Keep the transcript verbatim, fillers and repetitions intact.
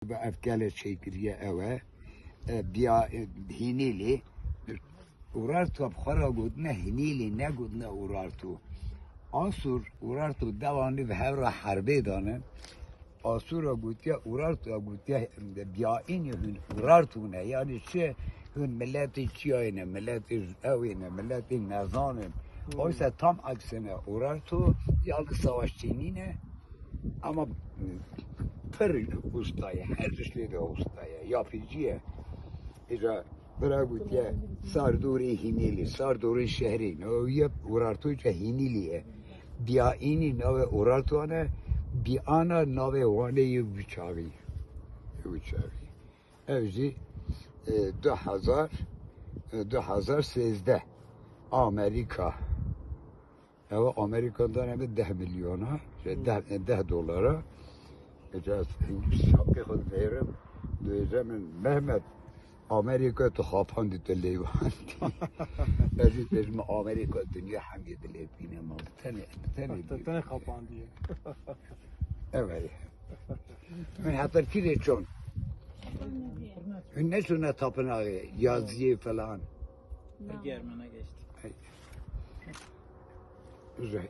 Bi ev kele çêkiriye ew e. E, biya, e, Hînîlî. Urartu bi xwe re gotine Hînîlî, negotine Urartu. Asûr, Urartu dewanî bi hev re herbê dane. Asûra gotiye, Urartu ya gotiye, biyayînî hûn Urartu ne. Yanî çi? Hûn miletê çiyayê ne, miletê ewê ne, miletê nezan in. Oysa tam aksine Urartu ya li savaşçî nîne. Ama pir usta ye, her tiştê de usta ye. Yapıcı ye. Îca bira gotiye, sar dorê Hînîlî, sar dorê şehrê. No, ye Urartu ca Hînîlî ye. Biyayînî navê Urartu ne, biyana navê Wanê ye wî çaxî. Wî çaxî. Ev jî, e, du hezar, e, du hezar sêzdeh Amerîka. Ew Amerîka dane min deh milyona, şey, Hmm. deh, deh dolara. Ece ez şapkê xwe dinêrim, dibêje min, Mehmet, Amerîka tu xapandî, tu lêwandî. Ez jî dibêjim, Amerîka dinya hemgê dilêvîne ma. Bi tenê, bi tenê Te-, dilêvîne. Tenê xapandiye. Evet. Min heta kîrê çon. Min neçûne tapinaxê, yaziyê falan. Germana geçti. Hey. Güzel.